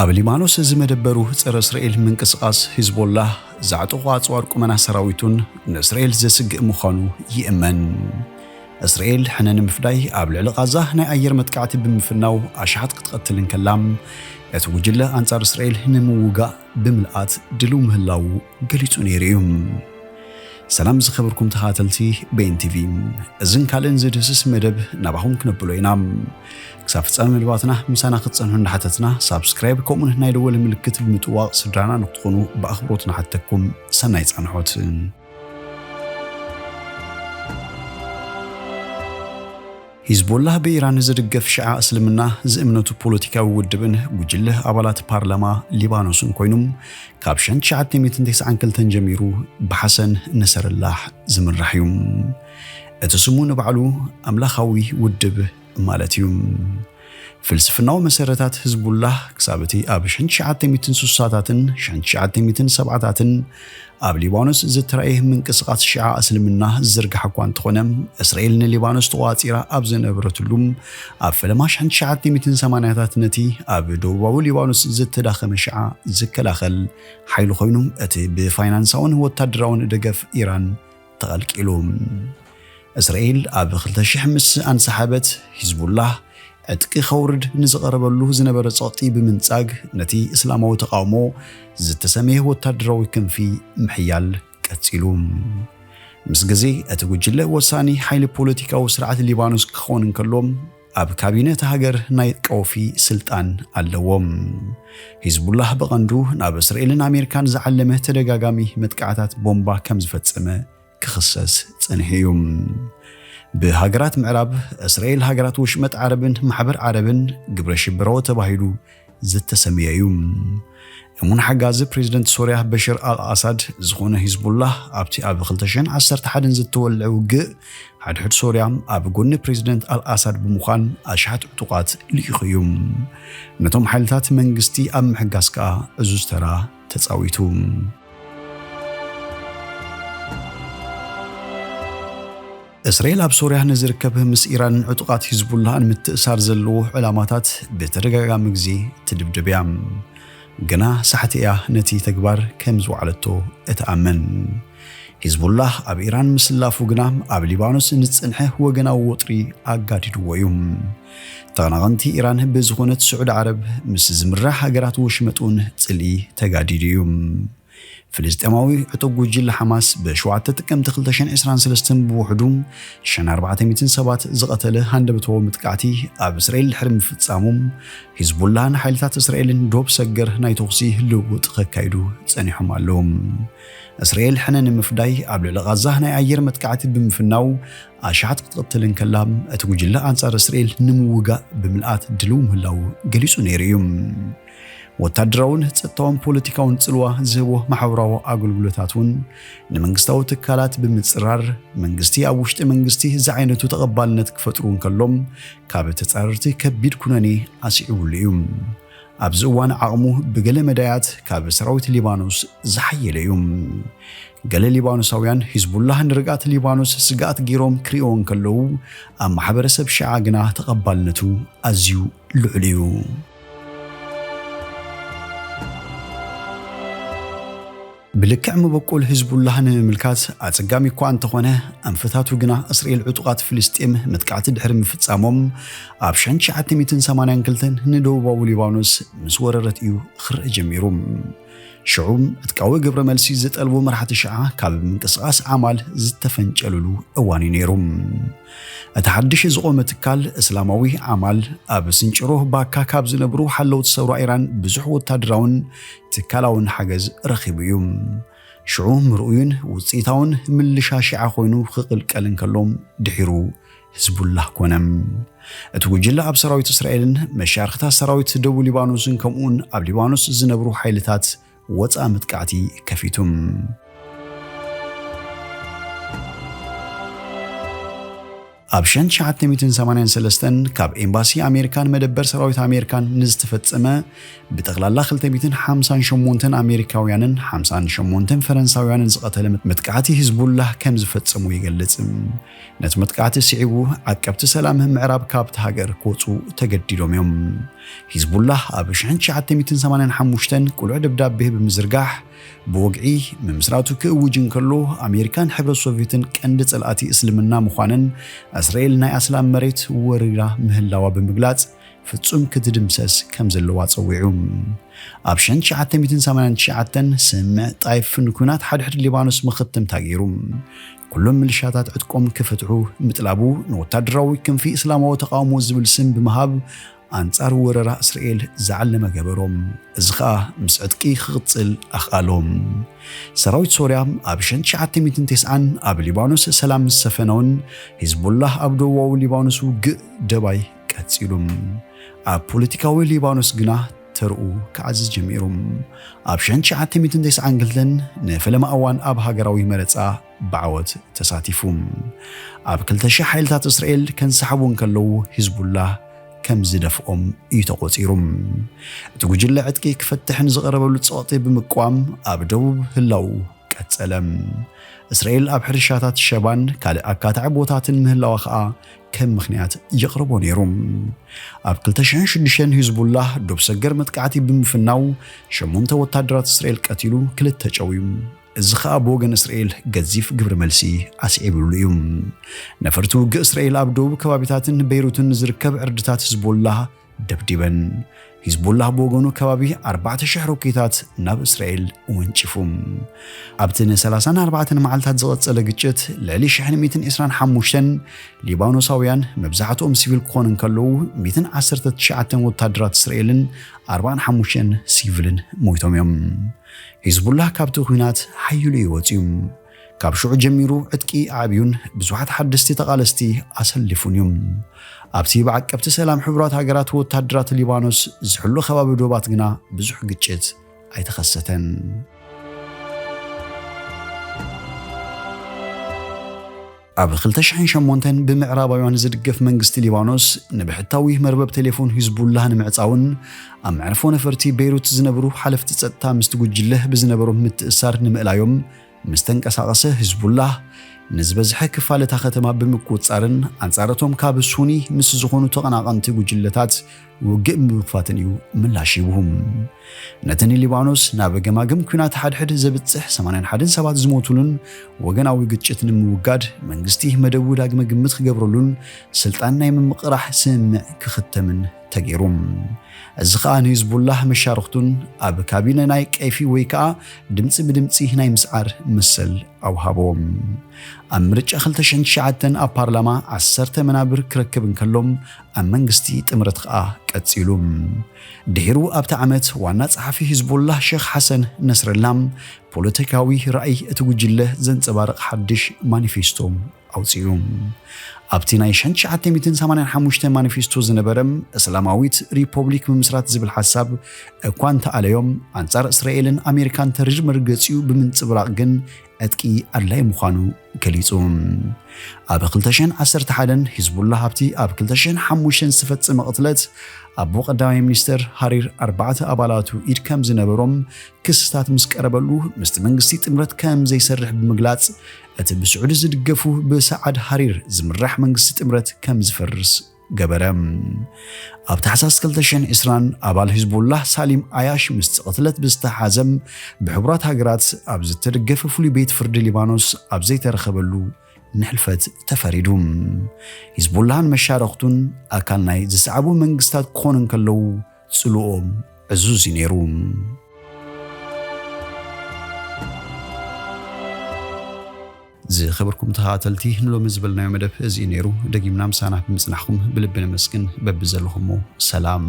ኣብ ሊባኖስ ዝመደበሩ ጸረ እስራኤል ምንቅስቓስ ሂዝቦላህ፣ ዘዕጠቑ ኣጽዋር ቁመና ሰራዊቱን ንእስራኤል ዘስግእ ምዃኑ ይእመን። እስራኤል ሕነ ንምፍዳይ ኣብ ልዕሊ ቓዛ ናይ ኣየር መጥቃዕቲ ብምፍናው ኣሽሓት ክትቐትል እንከላ፣ እቲ ጉጅለ ኣንጻር እስራኤል ንምውጋእ ብምልኣት ድልው ምህላዉ ገሊጹ ነይሩ እዩ። ሰላም ዝኸበርኩም ተኸታተልቲ ቤን ቲቪ፣ እዝን ካልእን ዝድህስስ መደብ ናባኹም ክነብሎ ኢና። ክሳብ ፍጻመ መደባትና ምሳና ክትጸንሑ እንዳሓተትና፣ ሳብስክራይብ ከምኡውን ናይ ደወል ምልክት ብምጥዋቕ ስድራና ንክትኾኑ ብኣኽብሮት ንሓተኩም። ሰናይ ጻንሖት። ሂዝቦላህ ብኢራን ዝድገፍ ሽዓ እስልምና ዝእምነቱ ፖለቲካዊ ውድብን ጉጅለ ኣባላት ፓርላማ ሊባኖስን ኮይኑም፣ ካብ ሸንት ትሽዓተ ሚእትን ተስዓን ክልተን ጀሚሩ ብሓሰን ነሰረላህ ዝምራሕ እዩ። እቲ ስሙ ንባዕሉ ኣምላኻዊ ውድብ ማለት እዩ። ፍልስፍናዊ መሰረታት ህዝቡላህ ክሳብ እቲ ኣብ ሸንት ትሽዓተ ሚእትን ስሳታትን ሸንት ትሽዓተ ሚእትን ሰብዓታትን ኣብ ሊባኖስ ዝተራእየ ምንቅስቓስ ሽዓ እስልምና ዝዝርጋሕ እኳ እንተኾነ፣ እስራኤል ንሊባኖስ ተቖጻጺራ ኣብ ዝነበረትሉ፣ ኣብ ፈለማ ሸንት ትሽዓተ ሚእትን ሰማንያታት ነቲ ኣብ ደቡባዊ ሊባኖስ ዝተዳኸመ ሽዓ ዝከላኸል ሓይሊ ኮይኑ፣ እቲ ብፋይናንሳውን ወታደራውን ደገፍ ኢራን ተቐልቂሉ። እስራኤል ኣብ ክልተ ሽሕ ምስ ኣንሰሓበት፣ ሂዝቡላህ ዕጥቂ ከውርድ ንዝቐረበሉ ዝነበረ ጸቕጢ ብምንጻግ፣ ነቲ እስላማዊ ተቓውሞ ዝተሰመየ ወታደራዊ ክንፊ ምሕያል ቀጺሉ። ምስ ግዜ፣ እቲ ጉጅለ ወሳኒ ሓይሊ ፖለቲካዊ ስርዓት ሊባኖስ ክኸውን እንከሎ፣ ኣብ ካቢነ እታ ሃገር ናይ ቀውፊ ስልጣን ኣለዎ። ሂዝቡላህ ብቐንዱ ናብ እስራኤልን ኣሜሪካን ዝዓለመ ተደጋጋሚ መጥቃዕታት ቦምባ ከም ዝፈጸመ ክኽሰስ ጸኒሑ እዩ። ብሃገራት ምዕራብ፣ እስራኤል፣ ሃገራት ወሽመጥ ዓረብን ማሕበር ዓረብን ግብረ ሽበራዊ ተባሂሉ ዝተሰምየ እዩ። እሙን ሓጋዚ ፕሬዝደንት ሶርያ በሽር ኣልኣሳድ ዝኾነ ሂዝቡላህ፣ ኣብቲ ኣብ ክልተ ሽሕን ዓሰርተ ሓደን ዝተወልዐ ውግእ፣ ሓድሕድ ሶርያ ኣብ ጎኒ ፕሬዝደንት ኣልኣሳድ ብምዃን ኣሽሓት ዕጡቓት ልኢኹ እዩ። ነቶም ሓይልታት መንግስቲ ኣብ ምሕጋዝ ከኣ ዕዙዝ ተራ ተጻዊቱ። እስራኤል ኣብ ሶርያ ንዝርከብ ምስ ኢራንን ዕጡቓት ሂዝቡላህን ምትእሳር ዘለዎ ዕላማታት ብተደጋጋሚ ግዜ ትድብድብ እያ። ግና ሳሕቲ እያ ነቲ ተግባር ከም ዝወዓለቶ እትኣምን። ሂዝቡላህ ኣብ ኢራን ምስላፉ ግና ኣብ ሊባኖስ ንዝጸንሐ ወገናዊ ወጥሪ ኣጋዲድዎ እዩ። ተቐናቐንቲ ኢራን ብዝኾነት ስዑዲ ዓረብ ምስ ዝምራሕ ሃገራት ወሽመጥ እውን ጽልኢ ተጋዲዱ እዩ። ፍልስጤማዊ ዕጡቕ ጉጅለ ሓማስ ብሸውዓተ ጥቅምቲ ክልተ ሽሕን ዕስራን ሰለስተን ብውሕዱ ሽሕን ኣርባዕተ ሚእትን ሰባት ዝቐተለ ሃንደበታዊ መጥቃዕቲ ኣብ እስራኤል ድሕሪ ምፍጻሙ፣ ሂዝቡላህን ሓይልታት እስራኤልን ዶብ ሰገር ናይ ተኹሲ ልውውጥ ከካይዱ ጸኒሖም ኣለዉ። እስራኤል ሕነ ንምፍዳይ ኣብ ልዕሊ ቓዛ ናይ ኣየር መጥቃዕቲ ብምፍናው ኣሽሓት ክትቕትል እንከላ፣ እቲ ጉጅለ ኣንጻር እስራኤል ንምውጋእ ብምልኣት ድልው ምህላዉ ገሊጹ ነይሩ እዩ። ወታደራውን ጸጥታውን ፖለቲካውን ጽልዋ ዝህቦ ማሕበራዊ ኣገልግሎታት እውን ንመንግስታዊ ትካላት ብምጽራር፣ መንግስቲ ኣብ ውሽጢ መንግስቲ ዝዓይነቱ ተቐባልነት ክፈጥሩ እንከሎም፣ ካብ ተጻረርቲ ከቢድ ኩነኔ ኣስዒቡሉ እዩ። ኣብዚ እዋን ዓቕሙ ብገለ መዳያት ካብ ሰራዊት ሊባኖስ ዝሓየለ እዩ። ገለ ሊባኖሳውያን ሂዝቡላህ ንርግኣት ሊባኖስ ስግኣት ገይሮም ክርእይዎ እንከለዉ፣ ኣብ ማሕበረሰብ ሽዓ ግና ተቐባልነቱ ኣዝዩ ልዑል እዩ። ብልክዕ መበቆል ሂዝቡላህ ንምምልካት ኣጸጋሚ እኳ እንተኾነ፣ ኣንፈታቱ ግና እስራኤል ዕጡቓት ፍልስጤም መጥቃዕቲ ድሕሪ ምፍጻሞም፣ ኣብ ሽሕን ትሽዓተ ሚእትን ሰማንያን ክልተን ንደቡባዊ ሊባኖስ ምስ ወረረት እዩ ክረአ ጀሚሩ። ሽዑ ዕጥቃዊ ግብረ መልሲ ዝጠልቡ መራሕቲ ሽዓ ካብ ምንቅስቓስ ዓማል ዝተፈንጨሉሉ እዋን እዩ ነይሩ። እቲ ሓድሽ ዝቖመ ትካል እስላማዊ ዓማል ኣብ ስንጭሮ ባካ ካብ ዝነብሩ ሓለውቲ ሰውራ ኢራን ብዙሕ ወታደራውን ትካላውን ሓገዝ ረኺቡ እዩ። ሽዑ ምርኡይን ውጽኢታውን ምልሻ ሺዓ ኮይኑ ክቕልቀል እንከሎ፣ ድሒሩ ህዝቡላህ ኮነ። እቲ ጉጅለ ኣብ ሰራዊት እስራኤልን መሻርኽታት ሰራዊት ደቡብ ሊባኖስን ከምኡውን ኣብ ሊባኖስ ዝነብሩ ሓይልታት ወጻኢ መጥቃዕቲ ከፊቱ። ኣብ ሽሕን ትሽዓተ ሚእትን ሰማንያን ሰለስተን ካብ ኤምባሲ ኣሜሪካን መደበር ሰራዊት ኣሜሪካን ንዝተፈጸመ ብጠቕላላ ክልተ ሚእትን ሓምሳን ሸሞንተን ኣሜሪካውያንን ሓምሳን ሸሞንተን ፈረንሳውያንን ዝቐተለ መጥቃዕቲ ሂዝቡላህ ከም ዝፈጸሙ ይገልጽ። ነቲ መጥቃዕቲ ስዒቡ ዓቀብቲ ሰላም ምዕራብ ካብቲ ሃገር ክወጹ ተገዲዶም እዮም። ሂዝቡላህ ኣብ ሽሕን ትሽዓተ ሚእትን ሰማንያን ሓሙሽተን ቅሉዕ ደብዳቤ ብምዝርጋሕ፣ ብወግዒ ምምስራቱ ክእውጅ እንከሎ፣ ኣሜሪካን ሕብረት ሶቪየትን ቀንዲ ጸላእቲ እስልምና ምዃነን፣ እስራኤል ናይ ኣስላም መሬት ወሪራ ምህላዋ ብምግላጽ፣ ፍጹም ክትድምሰስ ከም ዘለዋ ጸዊዑ። ኣብ ሽሕን ትሽዓተ ሚእትን ሰማንያን ትሽዓተን ስምምዕ ጣይፍ ንኲናት ሓድሕድ ሊባኖስ መኸተምታ ገይሩ። ኩሎም ምልሻታት ዕጥቆም ክፍትሑ ምጥላቡ፣ ንወታደራዊ ክንፊ እስላማዊ ተቓውሞ ዝብል ስም ብምሃብ ኣንጻር ወረራ እስራኤል ዝዓለመ ገበሮም። እዚ ኸኣ ምስ ዕጥቂ ክቕጽል ኣኽኣሎም። ሰራዊት ሶርያ ኣብ ሽሕን ትሽዓተ ሚእትን ተስዓን ኣብ ሊባኖስ ሰላም ምስ ሰፈነውን፣ ሂዝቡላህ ኣብ ደቡባዊ ሊባኖስ ውግእ ደባይ ቀጺሉ። ኣብ ፖለቲካዊ ሊባኖስ ግና ተርኡ ክዓዝዝ ጀሚሩ። ኣብ ሽሕን ትሽዓተ ሚእትን ተስዓን ክልተን ንፈለማ እዋን ኣብ ሃገራዊ መረጻ ብዓወት ተሳቲፉ። ኣብ ክልተ ሽሕ ሓይልታት እስራኤል ከንሰሓቡ እንከለዉ፣ ሂዝቡላህ ከም ዝደፍኦም እዩ ተቖጺሩ። እቲ ጉጅለ ዕጥቂ ክፈትሕን ዝቐረበሉ ጸቕጢ ብምቅዋም ኣብ ደቡብ ህላው ቀጸለ። እስራኤል ኣብ ሕርሻታት ሸባን ካልእ ኣካታዒ ቦታትን ምህላዋ ኸኣ ከም ምኽንያት ይቕርቦ ነይሩ። ኣብ ክልተ ሽሕን ሽዱሽተን ሂዝቡላህ ዶብ ሰገር መጥቃዕቲ ብምፍናው ሸሞንተ ወታደራት እስራኤል ቀቲሉ፣ ክልተ ጨውዩ። እዚ ኸኣ ብወገን እስራኤል ገዚፍ ግብረ መልሲ ኣስዒብሉ እዩ። ነፈርቲ ውግእ እስራኤል ኣብ ደቡብ ከባቢታትን በይሩትን ዝርከብ ዕርድታት ሂዝቦላህ ደብዲበን። ሂዝቦላህ ብወገኑ ከባቢ ኣርባዕተ ሽሕ ሮኬታት ናብ እስራኤል ወንጪፉ። ኣብቲ ንሰላሳን ኣርባዕተን መዓልታት ዝቐጸለ ግጭት፣ ልዕሊ ሽሕን ሚእትን ዕስራን ሓሙሽተን ሊባኖሳውያን፣ መብዛሕትኦም ሲቪል ክኾኑ እንከለዉ፣ ሚእትን ዓሰርተ ትሽዓተን ወታደራት እስራኤልን ኣርባዓን ሓሙሽተን ሲቪልን ሞይቶም እዮም። ሂዝቡላህ ካብቲ ኲናት ሓይሉ እዩ ወጺኡ። ካብ ሽዑ ጀሚሩ ዕጥቂ ኣዕብዩን ብዙሓት ሓደስቲ ተቓለስቲ ኣሰሊፉን እዩ። ኣብቲ ብዓቀብቲ ሰላም ሕቡራት ሃገራት ወታደራት ሊባኖስ ዝሕሉ ከባቢ ዶባት ግና ብዙሕ ግጭት ኣይተኸሰተን። ኣብ ክልተ ሽሕን ሸሞንተን ብምዕራባውያን ዝድገፍ መንግስቲ ሊባኖስ ንብሕታዊ መርበብ ቴሌፎን ሂዝቡላህ ንምዕጻውን ኣብ መዕርፎ ነፈርቲ ቤይሩት ዝነብሩ ሓለፍቲ ጸጥታ ምስቲ ጉጅለ ብዝነበሮም ምትእሳር ንምእላዮም ምስ ተንቀሳቐሰ፣ ሂዝቡላህ ንዝበዝሐ ክፋል እታ ከተማ ብምቁጽጻርን ኣንጻር እቶም ካብ ሱኒ ምስ ዝኾኑ ተቐናቐንቲ ጉጅለታት ውግእ ብምኽፋትን እዩ ምላሽ ሂቡ። ነቲ ንሊባኖስ ናብ ገማግም ኲናት ሓድሕድ ዘብጽሕ ሰማንያን ሓደን ሰባት ዝሞቱሉን ወገናዊ ግጭት ንምውጋድ መንግስቲ መደቡ ዳግመ ግምት ክገብረሉን ስልጣን ናይ ምምቕራሕ ስምምዕ ክኽተምን ተገይሩ። እዚ ኸኣ ንሂዝቡላህ መሻርኽቱን ኣብ ካቢነ ናይ ቀይፊ ወይ ከኣ ድምጺ ብድምጺ ናይ ምስዓር መሰል ኣውሃቦም። ኣብ ምርጫ ክልተ ሽሕን ትሽዓተን ኣብ ፓርላማ ዓሰርተ መናብር ክረክብ እንከሎም፣ ኣብ መንግስቲ ጥምረት ኸኣ ቀጺሉ። ድሒሩ ኣብቲ ዓመት ዋና ጸሓፊ ሂዝቡላህ ሼኽ ሓሰን ነስረላ ፖለቲካዊ ራእይ እቲ ጉጅለ ዘንጸባርቕ ሓድሽ ማኒፌስቶ ኣውጺኡ። ኣብቲ ናይ ሽሕን ትሽዓተ ሚእትን ሰማንያን ሓሙሽተ ማኒፌስቶ ዝነበረ እስላማዊት ሪፖብሊክ ምምስራት ዝብል ሓሳብ እኳ እንተኣለዮም፣ ኣንጻር እስራኤልን ኣሜሪካን ተሪር መርገጺኡ ብምንጽብራቕ ግን ዕጥቂ ኣድላይ ምዃኑ ገሊጹ። ኣብ ክልተ ሽሕን ዓሰርተ ሓደን ሂዝቡላህ ኣብቲ ኣብ ክልተ ሽሕን ሓሙሽተን ዝተፈጸመ ቅትለት ኣቦ ቀዳማይ ሚኒስተር ሃሪር ኣርባዕተ ኣባላቱ ኢድ ከም ዝነበሮም ክስታት ምስ ቀረበሉ፣ ምስቲ መንግስቲ ጥምረት ከም ዘይሰርሕ ብምግላጽ፣ እቲ ብስዑዲ ዝድገፉ ብሰዓድ ሃሪር ዝምራሕ መንግስቲ ጥምረት ከም ዝፈርስ ገበረ። ኣብ ታሕሳስ ክልተ ሽሕን ዕስራን ኣባል ሂዝቡላህ ሳሊም ኣያሽ ምስቲ ቅትለት ብዝተሓዘ ብሕቡራት ሃገራት ኣብ ዝተደገፈ ፍሉይ ቤት ፍርዲ ሊባኖስ ኣብ ዘይተረኸበሉ ንሕልፈት ተፈሪዱ። ሂዝቡላህን መሻርኽቱን ኣካል ናይ ዝሰዓቡ መንግስታት ክኾኑ እንከለዉ ጽልኦም ዕዙዝ እዩ ነይሩ። ዝኸበርኩም ተኸታተልቲ፣ ንሎሚ ዝበልናዮ መደብ እዚ እዩ ነይሩ። ደጊምና ምሳና ብምጽናሕኩም ብልቢ ነመስግን። በብዘለኹሞ ሰላም።